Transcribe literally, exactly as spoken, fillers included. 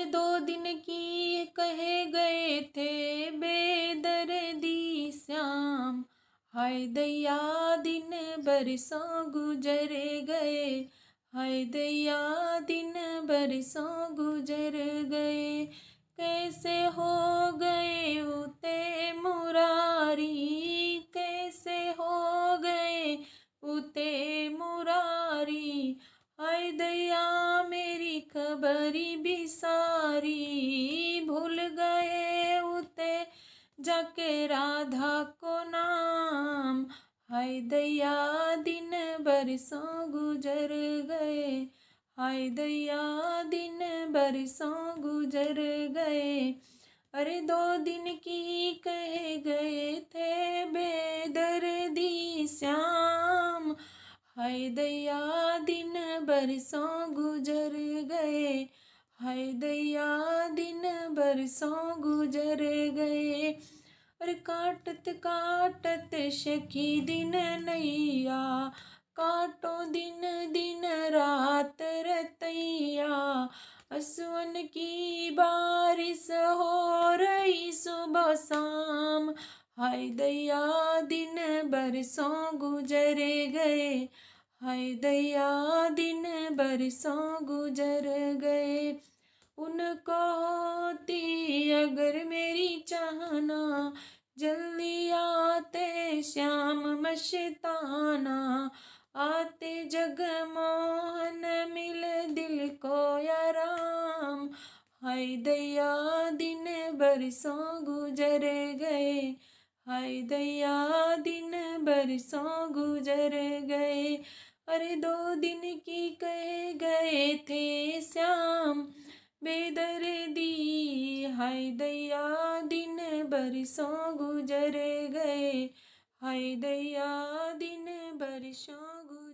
दो दिन की कहे गए थे बेदर्दी श्याम, हाय दैया दिन बरसों गुजर गए, हाय दैया दिन बरसों गुजर गए। कैसे हो गए उते मुरारी, कैसे हो गए उते मुरारी, हाय दैया मेरी खबरी बिसारी, भूल गए उते जाके राधा को नाम, हाय दैया दिन बरसों गुजर गए, हाय दैया दिन बरसों गुजर गए। अरे दो दिन की कहे गए थे बेदर्दी श्याम, हाय दैया दिन बरसों गुजर गए, हाय दैया दिन बरसों गुजर गए। अरे काटत काटत सखी दिन नैया, काटो दिन दिन रात रतैया, असुअन की बारिश हो रही सुबह शाम, हाय दैया दिन बरसों गुजर गए, हाय दैया दिन बरसों गुजर गए। उनको होती अगर मेरी चाहना, जल्दी आते श्याम मस्ताना, आते जगमोहन मिल दिल को आराम, हाय दैया दिन बरसों गुजर गए, हाय दैया दिन बरसों गुजर गए। अरे दो दिन की कहे गए थे श्याम बेदर्दी, हाय दैया दिन बरसों गुजर गए, हाय दैया दिन बरसों गुजर